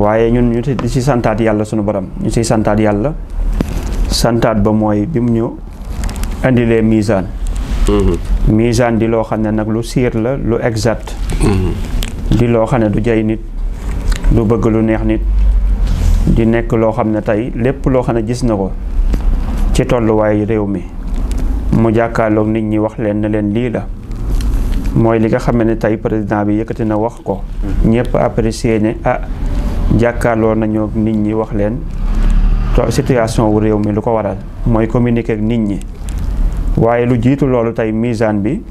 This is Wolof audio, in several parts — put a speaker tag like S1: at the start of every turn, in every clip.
S1: waaye ñun ñu di ci santaat yàlla sunu borom ñu ciy santaat yàlla santaat ba mooy bi mu ñu indilee misaan misaan di loo xam ne nag lu siir la lu exact di loo xam ne du jay nit du bëgg lu neex nit di nekk loo xam ne tey lépp loo xam ne gis na ko ci tolluwaay réew mi mu jàkkaarloog nit ñi wax leen ne leen lii la mooy li nga xam ne tey président bi yëkkati na wax ko ñëpp apprécier ne jàkkaarloo nañoo nit ñi wax leen situation wu réew mi lu ko waral mooy communiquer ak nit ñi waaye lu jiitu loolu tey misaan bi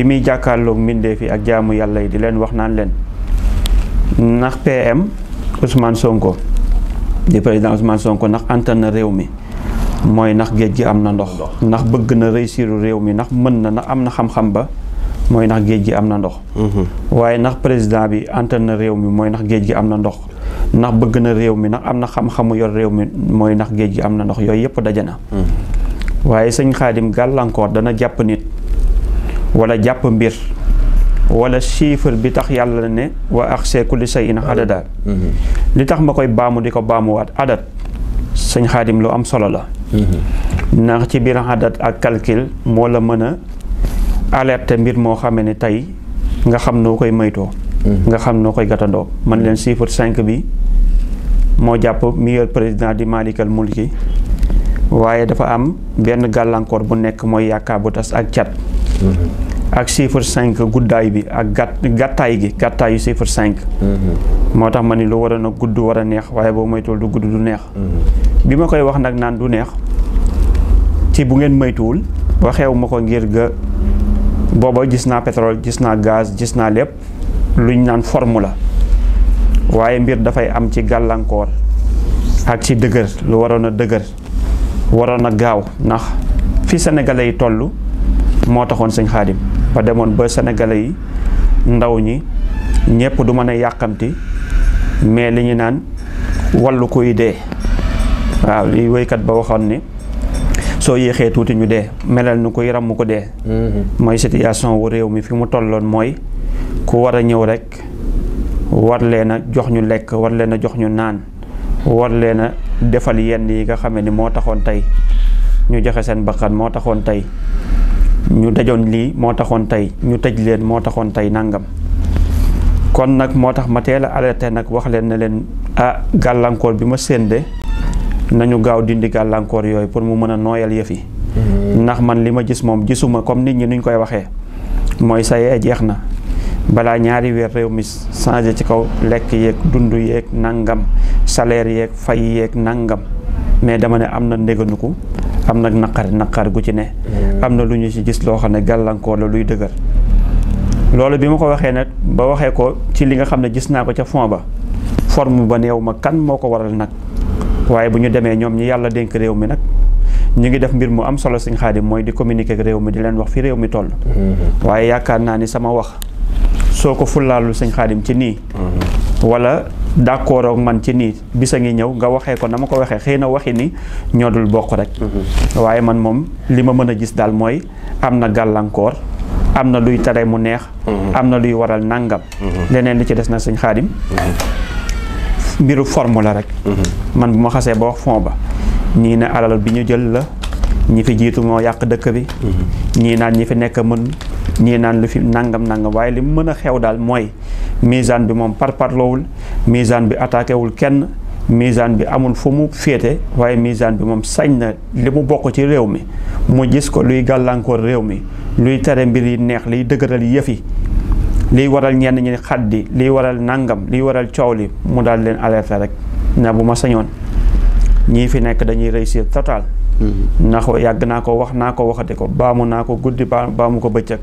S1: muy jàkkaarloog mbindeef yi ak jaamu yàlla yi di leen wax naan leen ndax PM Ousmane Sonko di président Ousmane Sonko ndax antan na réew mi mooy ndax géej gi am na ndox ndax bëgg na réussir réew mi ndax mën na ndax am na xam-xam ba mooy ndax géej gi am na ndox waaye ndax président bi antan na réew mi mooy ndax géej gi am na ndox ndax bëgg na réew mi ndax am na xam-xamu yor réew mi mooy ndax géej gi am na ndox yooyu yëpp daje na waaye sëñ Xaadim gàllankoor dana jàpp nit wala jàpp mbir wala chiffre bi tax yàlla ne wa axsee kulli shay'in adada li tax ma koy baamu di ko baamuwaat adat sëñ Xaadim lu am solo la ndax ci biir adat ak calcul moo la mën a alerte mbir moo xamee ne tey nga xam noo koy moytoo nga xam noo koy gàttandoo man leen chiffre 5 bi moo jàpp meilleur président di Malikal Mulki waaye dafa am benn gàllankoor bu nekk mooy yaakaar bu tas ak cat ak chiffre 5 guddaay bi ak gàttaayu chiffre 5 moo tax ma ni lu war a gudd war a neex waaye boo moytuwul du gudd du neex bi ma koy wax nag naan du neex ci bu ngeen moytuwul waxeewu ma ko ngir ga booba gis naa pétrole gis naa gaz gis naa lépp luñ naan forme la waaye mbir dafay am ci gàllankoor ak ci dëgër lu waroon a dëgër waroon a gaaw ndax fi sénégalais yi toll moo taxoon sëñ Xaadim ba demoon ba sénégalais yi ndaw ñi ñëpp du mën a yàqamti mais li ñu naan wallu kuy dee waaw li woykat ba waxoon ni soo yéexee tuuti ñu dee melal ni kuy ràmm ko dee mooy situation wu réew mi fi mu tolloon mooy ku war a ñëw rek war leen a jox ñu lekk war leen a jox ñu naan war leen a defal yenn yi nga xam ni moo taxoon tey ñu joxe seen bakkan moo taxoon tey ñu dajoon lii moo taxoon tey ñu tëj leen moo taxoon tey nangam kon nag moo tax ma teel a alerté nag wax leen ne leen gàllankoor bi ma séende nañu gaaw dindi gàllankoor yooyu pour mu mën a nooyal yëf yi ndax man li ma gis moom gisuma comme nit ñi nuñ koy waxee mooy sayee jeex na balaa ñaari weer réew mi changé ci kaw lekk yeeg dund yeeg nangam salaire yeeg fay yeeg nangam mais dama ne am na ndéganuku am nag naqar gu ci ne am na lu ñu ci gis loo xam ne gàllankoor la luy dëgër loolu bi ma ko waxee nag ba waxee ko ci li nga xam ne gis naa ko ca fond ba forme ba neew ma kan moo ko waral nag waaye bu ñu demee ñoom ñi yàlla dénk réew mi nag ñu ngi def mbir mu am solo sëñ Xaadim mooy di communiquer ak réew mi di leen wax fi réew mi toll waaye yaakaar naa ni sama wax soo ko fullaalul sëñ Xaadim ci nii wala d'accord ak man ci nii bisa ngi ñëw nga waxee ko na ma ko waxee xëy na waxi ni ñoo dul bokk rek waaye man moom li ma mën a gis daal mooy am na gàllankoor am na luy tere mu neex am na luy waral nangam leneen li ci des na sëñ Xaadim mbiru forme la rek man bu ma xasee ba wax fond ba ñii ne alal bi ñu jël la ñi fi jiitu moo yàq dëkk bi ñii naan ñi fi nekk mën ñii naan lu fi nangam waaye li mu mën a xew daal mooy misaan bi moom parparloowul misaan bi attaqué wul kenn misaan bi amul fu mu féete waaye misaan bi moom sañ na li mu bokk ci réew mi mu gis ko luy gàllankoor réew mi luy tere mbir yi neex liy dëgëral yëf yi liy waral ñenn ñi xaddi liy waral nangam liy waral coow li mu daal leen alerter rek na bu ma sañoon ñii fi nekk dañuy réussir total ndax yàgg naa ko wax naa ko waxate ko baamu naa ko guddi baamu ko bëccëg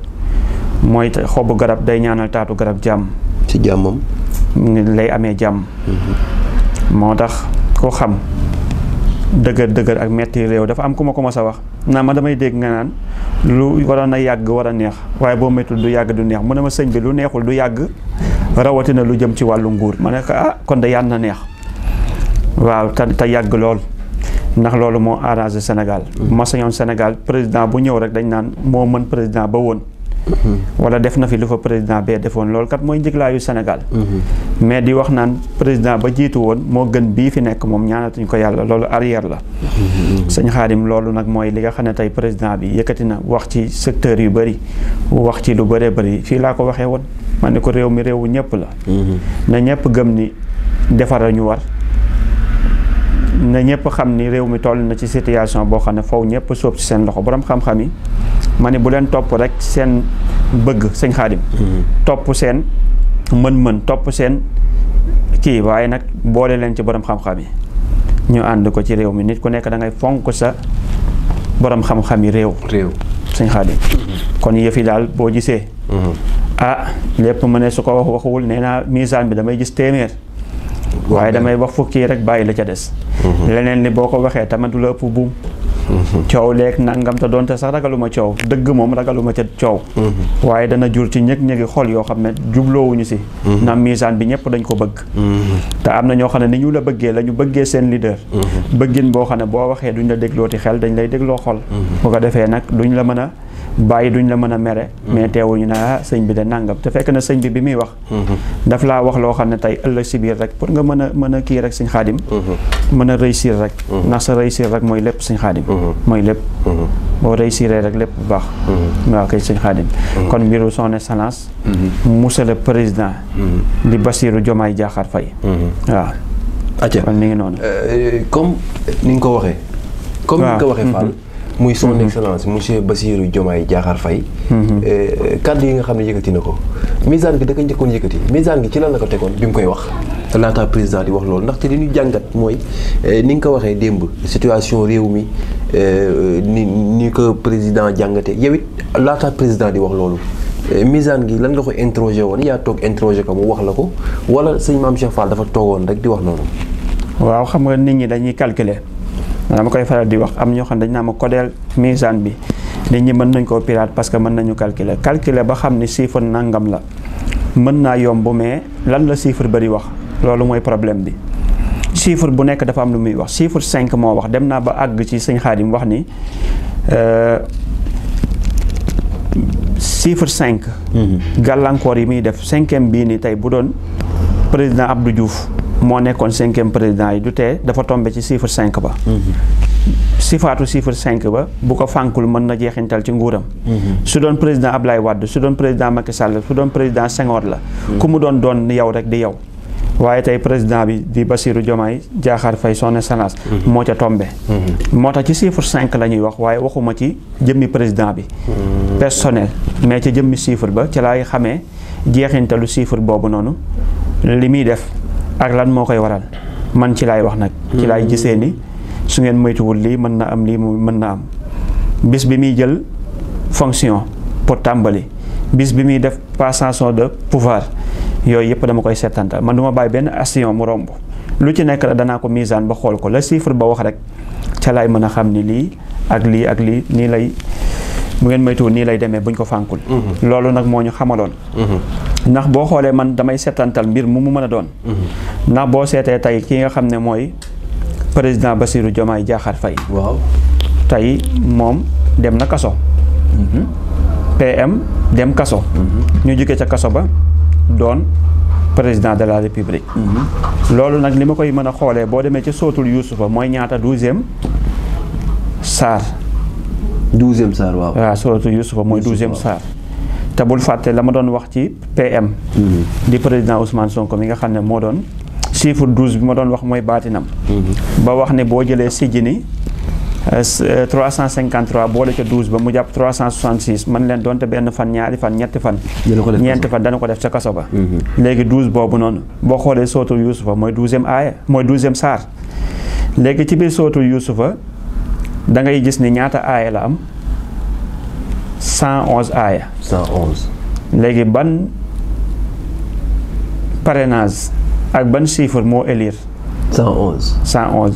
S1: mooy xobu garab day ñaanal taatu garab jàmm
S2: ci jàmmam
S1: lay amee jàmm moo tax ko xam dëgër ak metti réew dafa am ku ma ko mos a wax naa ma damay dégg nga naan lu waroon a yàgg war a neex waaye boo méttul du yàgg du neex mu ne ma sëñ bi lu neexul du yàgg rawatina lu jëm ci wàllu nguur ma ne ko kon de yàlla na neex waaw te yàgg lool ndax loolu moo arrangé Sénégal ma sañoon Sénégal président bu ñëw rek dañ naan moo mën président ba woon wala def na fi lu fa président bee defoon loolu kat mooy njiglaayu Sénégal mais di wax naan président ba jiitu woon moo gën bii fi nekk moom ñaanatuñ ko yàlla loolu arrière la sëñ Xaadim loolu nag mooy li nga xam ne tey président bi yëkkati na wax ci secteur yu bëri wax ci lu bëree bëri fii laa ko waxee woon man ne ko réew mi réewu ñëpp la na ñëpp gëm ni defara ñu war na ñëpp xam ni réew mi toll na ci situation boo xam ne faw ñëpp sóob ci seen loxo borom xam-xam yi ma ne bu leen topp rek seen bëgg sëñ Xaadim topp seen mën-mën topp seen kii waaye nag boole leen ci borom xam-xam yi ñu ànd ko ci réew mi nit ku nekk da ngay fonk sa borom xam-xam yi réew sëñ Xaadim kon yëf yi daal boo gisee lépp mu ne su ko wax waxuwul nee naa misaan bi damay gis téeméer waaye damay wax fukki rek bàyyi la ca des leneen li boo ko waxee tamit du la ëpp buum coow leeg nangam te doonte sax ragaluma coow dëgg moom ragaluma ca coow waaye dana jur ci ñëg-ñëgi xol yoo xam ne jubloowuñu si na misaan bi ñëpp dañ ko bëgg te am na ñoo xam ne ni ñu la bëggee la ñu bëggee seen leader bëggin boo xam ne boo waxee duñ la déglooti xel dañ lay dégloo xol bu ko defee nag duñ la mën a bàyyi duñ la mën a mere mais teewuñu ne sëñ bi de nangam te fekk na sëñ bi muy wax daf laa wax loo xam ne tey ëllëg si biir rek pour nga mën a kii rek sëñ Xaadim mën a réussir rek ndax sa réussir rek mooy lépp sëñ Xaadim mooy lépp boo réussir rek lépp bu baax waaw kay sëñ Xaadim kon mbiru son excellence monsieur le président di Bassirou Diomaye Diakhar Faye waaw
S2: acca
S1: kon mi ngi noonu
S2: comme ni nga ko waxee Fall muy son excellence monsieur Bassirou Diomaye Diakhar Faye kàddu yi nga xam ne yëkkati na ko misaan gi da ko njëkkoon yëkkati misaan gi ci lan la ko tegoon bi mu koy wax laata président di wax loolu ndaxte li ñu jàngat mooy ni nga ko waxee démb situation réew mi ni ko président jàngate yow it laata président di wax loolu misaan gi lan nga ko interroger woon yaa toog interroger ko mu wax la ko wala sëñ Mame Cheikh Fall dafa toogoon rek di wax noonu
S1: waaw xam nga nit ñi dañuy calculer dama koy faral di wax am ñoo xam ne dañ naa ma kodeel misaan bi nit ñi mën nañ koo pirate parce que mën nañu calculer ba xam ni chiffre nangam la mën naa yomb mais lan la chiffre bari wax loolu mooy problème bi chiffre bu nekk dafa am lu muy wax chiffre 5 moo wax dem naa ba àgg ci sëñ Xaadim wax ni chiffre 5 gàllankoor yi muy def 5e bii ni tey bu doon président Abdou Diouf moo nekkoon 5e président yi du tee dafa tombé ci chiffre 5 ba sifaatu chiffre 5 ba bu ko fànkul mën na jeexintal ci nguuram su doon président Ablaye Wade su doon président Macky Sall su doon président Senghor la ku mu doon yow rek di yow waaye tey président bi di Bassirou Diomaye Diakhar Faye son excellence moo ca tombé moo tax ci chiffre 5 la ñuy wax waaye waxuma ci jëmmi président bi personnel mais ci jëmmi chiffre ba ci laay xamee jeexintalu chiffre boobu noonu li muy def ak lan moo koy waral man ci laay wax nag ci laay gisee ni su ngeen moytuwul lii mën na am lii mën na am bis bi muy jël fonction pour tàmbali bis bi muy def passation de pouvoir yooyu yëpp dama koy seetantal man du ma bàyyi benn action mu romb lu ci nekk la danaa ko misaan ba xool ko la chiffre ba wax rek ca laay mën a xam ni lii ak lii nii lay bu ngeen moytuwul nii lay demee buñ ko fànkul loolu nag moo ñu xamaloon ndax boo xoolee man damay seetantal mbir mu mën a doon ndax boo seetee tey ki nga xam ne mooy président Bassirou Diomaye Diakhar Faye
S2: waaw
S1: tey moom dem na kaso PM dem kaso ñu jóge ca kaso ba doon président de la république loolu nag li ma koy mën a xoolee boo demee ci sootul Yuusufa mooy ñaata 12e saar
S2: 12e saar waaw
S1: sootul Yuusufa mooy 12e saar te bul fàtte la ma doon wax ci PM di président Ousmane Sonko mi nga xam ne moo doon chiffre 12 bi ma doon wax mooy baatinam ba wax ne boo jëlee sijjini 353 boole ca 12 ba mu jàpp 366 man leen doonte benn fan ñaari fan ñetti fan ñeenti fan dana ko def ca kaso ba léegi 12 boobu noonu boo xoolee sootul Yuusufa mooy 12e aaya mooy 12e saar léegi ci biir sootul Yuusufa da ngay gis ni ñaata aaya la am 111 aaya
S2: 111
S1: léegi ban parrainage ak ban chiffre moo élire 111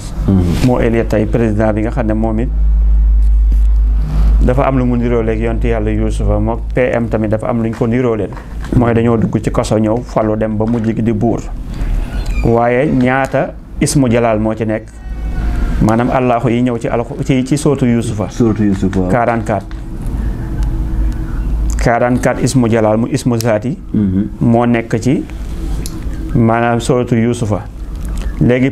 S1: moo élire tey président bi nga xam ne moom it dafa am lu mu niroo léegi yonti yàlla Yuusufa mook PM tamit dafa am lu ñu ko niroo leen mooy dañoo dugg ci kaso ñëw falu dem ba mujj gi di buur waaye ñaata ismu jalaal moo ci nekk maanaam allahu yi ñëw ci sootu Yuusufa 44 44 ismu jalaal mu ismu zaati moo nekk ci maanaam suratu yusufa léegi